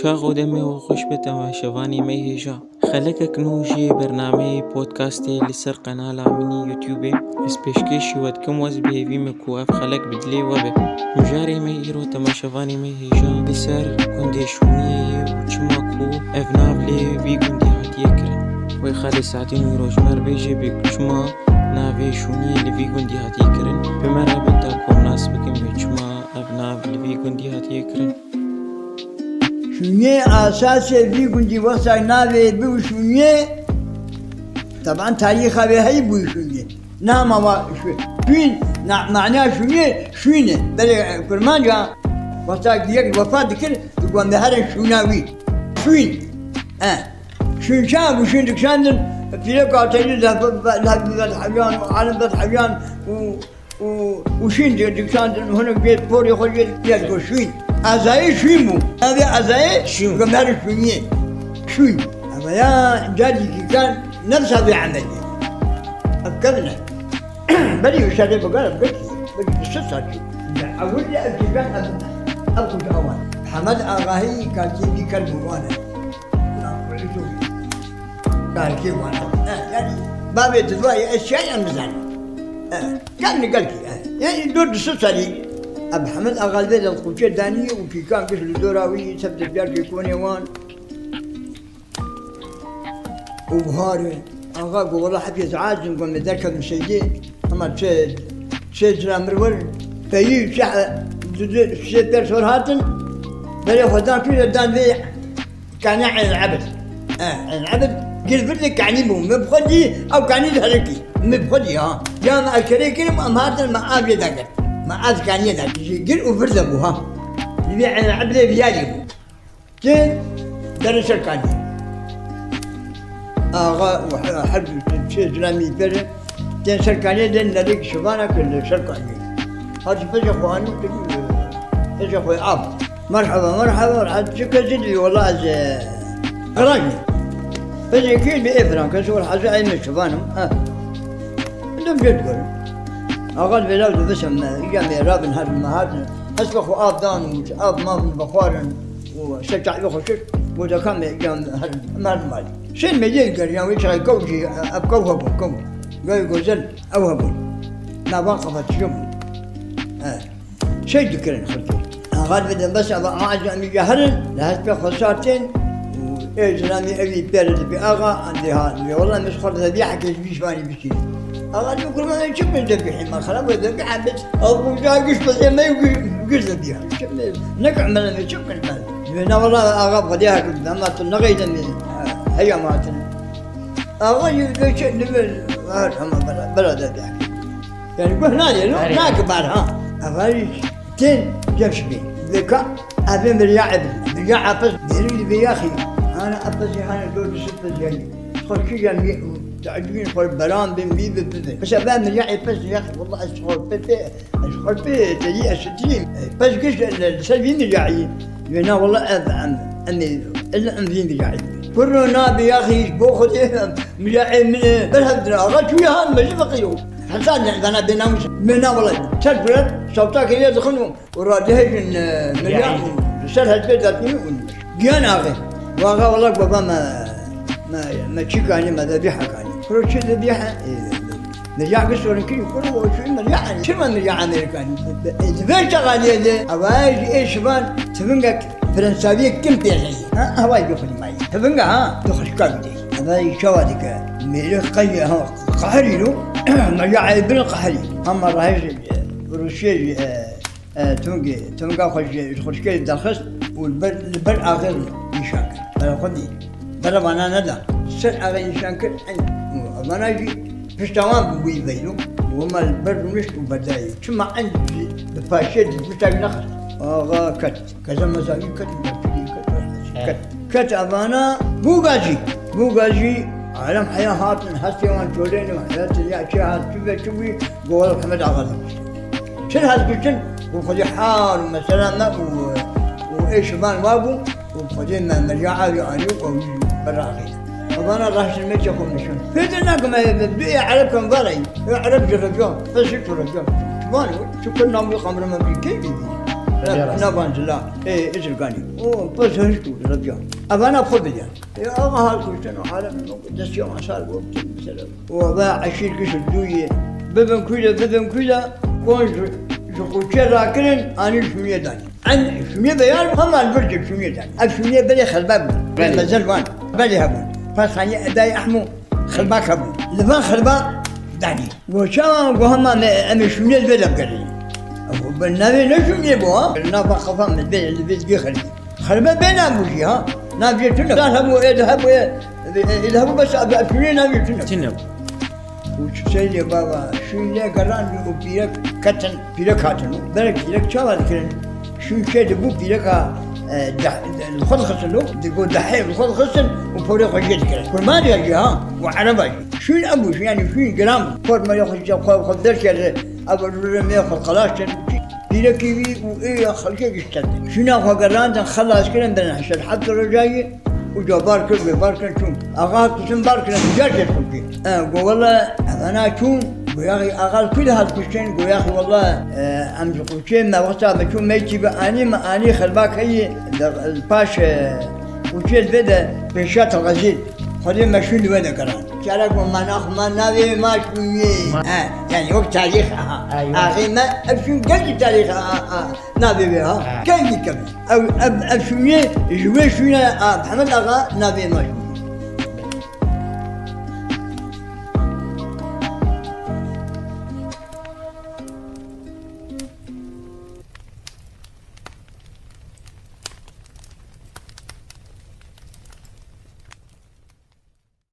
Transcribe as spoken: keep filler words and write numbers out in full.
Çax û demê we xweş be temaşevanê me hêja. Xelekek nû jê bernameyê podcastê li ser qenala min î YouTubeê. Ez pêşkêşî we dikim, wez bi hêvî me ku ev xelek bi dilê we be. Mijarê me îro temaşevanê me hêja li ser gundê Şûniyê ye û çima ku ev nav lê vî gundî hatiye kirin. Wê Xalê Saedîn wî rojmer bêje bê ku çima navê Şûniyê li vî gundî hatiye kirin. Bi me re bin ta ku em nas bikin bê çima ev nav li vî gundî hatiye kirin. Şûniyê, esasê vî gundî wexta navê bû Şûniyê, teban tarîxa wê heyî bû Şûniyê. Nama wa Şû-, Şûn, na-, mana Şûniyê, Şûn e. Belê, e, kurmanca wexta yek wefat dikir, digotin herin şûna wî. Şûn. E. Şûn çawa bû, Şûn dikişandin, pîrek Atecî Lehbî Bedhewyan û Alim Bedhewyan û û, û şîn di-, dikişandin, hinek bê porê xwe jê dikiya, digot şîn. Ezayê şîn bû. Navê ezayê Şîn. Gumer Şûniyê. Şîn. Ama ya carî kîkan nefsa vê emelê. Ev kevin e. Berî wî şerê bigar, ev belkî, belkî du sed sal çû. Ya, ewil de ev kîkan ev, ev kuca wan. Hemed Axayî karkê bî kel bû wan e. Karkê wan e. E, yani, bavê di vayê ez çiyan em nizanin. E. Gelni gelkî, e, yani dor du sed salî. Ev Hemed Axa li vê de xuçê danî û kîkan giş li dora wî, sef tepyarkê konê wan. Û buhar e. Axa got, "Wela hepyê ez acizim, got, me derkevim seydê. Hema çi, çi cira mir wir, peyî, çi, du, du, sê pêr sor hatin. Berê xwe dan kî, dan vê." Kanî Eyn Ebid. E, Eyn Ebid gir vir de kanî bû. Me bi xwe dî, ew kanî diherikî. Me bi xwe dî, ha. Ya me eşkerê kirim, em hatin, me av lê dagirt. Me av kaniyê dagirt. Ji gir û vir de bû, ha. Li vê Eyn Ebidê viyarî bû. Tên derê ser kaniyê. Axa û he-, her du çê zilamî pêre. Tên ser kaniyê, tên nerîk şivana kir li ser kaniyê. Hatî pêşê xwe anî, pêşê xwe av. Merheba, merheba, merheba. Çi kesî dî, wela ez, e, qiraj me. Pêşê kî bi ê filan kesî, wela hezî ey me şivanim. Ha. Dum jê digorim. Axa vêlav dibisem me, îca me rabin her me hatin. Hespê xwe av dan û av mavin vexwarin. Û se çavê xwe şir, got, "Deka me, îca me herin, em herin malê." Sên me yê geriyan wê çaxê kew jî, ev kew hebûn, kew. Gayê gozel ew hebûn. Navan qefetişe bûn. E, şey dikirin xirtû. Axa dibêjin, "Bes, eva, aciz em îca herin." Li hespê xwe sartên û ê zilamî ewî pêre dibê, "Axa, em dê ha, dibê, wela me ji xwe re zebîhekê ji vî şivanî bişînin." Axa dibê, "Kurban, em çi bikin zebîhê me? Xerab e zebîhe bit." Ew kuca giş pezê me û giş, giş zebîhe. Çi me, ne ki emele me çi bikin me? Dibê, "Na, wela axa Xwedê hak bide, ama tu nexeyde me, heya me hatine." Axa jî dibê, "Çi, dibê, her hema bela, bela zebîhe." Yani guh nayê, no? Erê. Nake bar, ha. Axa jî tên cem şibê. Dibê ka, evê mirya ebin. Mirya apes, derin dibê yaxî. Ana apesî hane dor du sed pes yani. Xorkî ya mi, tecbîn xor beran bin, bî bi, bi, bi. Mesela ben mirya epes ya, wallah ez xor pe, pe, ez xor pe, te yi eşitî. Pes giş li, li ser vî mirya yi. Wê na wallah ev, em, em ê, illa em vî mirya yi. Kurro na bi yaxî, bo xwedê, mirya ê min, ber hevdira, axa çûye han, mecî feqîr o. Hesa ne, bana bê namus. Wê na wallah, ser kuret, sawta kiriye dixin o. Û radihêjin, e, mirya, li ser hespê dertînî û giyan axê. Waxa wela baba me, me, me çî kanî, me zebîha kanî. Kuro çi zebîha? E, mirya giş sorin kî, kuro o çi mirya, çima mirya Amerîkanî? E, di vê çaxaliyê de, ava ji ê şivan tivingek Fransaviyê kim pêxeyî? Ha, havayî bixwî mayî. Tivinga ha, tu xişka bidê. Ava çawa dike? Mêrê qey, ha, qehirî lo, mirya ê bin qehirî. Hema rahê ji, e, Rûsiyê jî, e, E, tungê, tunga xwe ji, ji xurşkê derxist û li ber, li ber axê nîşan kir. Bera xwe dî. Bera vana neda. Ser axê nîşan kir, ey, û vana jî pişta wan bûyî veylo. Û hema li ber rûnişt û berdayê. Çima en jî bi paşê di tiştek nexist. Axa ket. Keza mezagî ket û berpilî ket û ket. Ket. Ket evana bû gazî. Bû gazî, alem heya hatin, hestê wan çolên û heyatê ya çê hat, çi ve çi bûyî, Go wela Hemed Axa dibû. Çi hez biçin, û Xwedê hal û mesela me û, û ê şivan wa bû, û Xwedê me meriya awî anî û ew jî beraxî. Evana rahiştin me çê xwe nişan. Pê de nakim me du ê Ereb kem varayî. Ê Ereb ji reviya, ez jî tu reviya. Şivan, çi kur nam wî qamre me bî, kê bî bî? Navan zila, ê, Îzirganî. O, pes hişt û rebiya. Evana xwe bidiyan. Ê, axa hal kuştin û alem destiya masar bu, mesela. O, ve eşîr kişi duyê. Bibin kuyla, bibin kuyla, kon ji, ji xuçe rakirin, anî şûniyê danî. En şûniyê beyar, heman bir cil şûniyê danî. Ev şûniyê berê xelbe bû. Belê. Mezel van. Belê hebûn. Pas hanî edayê ehmû xelba hebûn. Li van xelba danî. Go çawa go hema me, em ê şûnê li vê de bigerînin. Ew bi navê ne şûnê bû ha. Nava xefa me bê, li vê digê xelbî. Xelbe bê navê jî ha. Navê tune. Dal hebû, ê di hebû, ê, ê, ê di hebû bes ev, ev şûnê navê tune. Tune. Û çi seyrê baba, şûnê geran û pîrek ketin, pîrek hatin. Berek pîrek çawa dikirin? Şûn çê dibû pîreka, e, de, de, li xwe dixistin û digo dehê li xwe dixistin û porê xwe jê dikirin. Kurmanî jî ha, û ereba jî. Şûn ev bû, yanî şûn giran bû. Xormeyê xwe ji xwe, xwe derkeve, ev rûrê me xwe xelas kir. Pîrekî wî û ê ya xelkê giştendin. Şûna xwe gerandin, xelas kirin, bin hişt heft roja yî û ca bar kir, wê bar kirin çûn. Axa hat kuştin bar kirin, car kir xulkî. E, go wele, evena çûn, go yaxî axa li ku de hat kuştin, go yaxî wele, e, em ji xuçê me wexta me çûn meytî bi anî, me anî xelbak heyî, de, paş, e, xuçê li vê de pêşiya telxezî. Xwedê me şûn li wê de geran. Cara ku me nax-, me navê me şûnê. Ma- He, yani wek tarîx, aha. Eywa. Axê me, ev şûn gelkî tarîx, a, a, a, navê wê, ha. Ha. Kengî kevî. Ev, ev, ev şûnê ji wê şûnê, a, Mihemed Axa navê me şûn.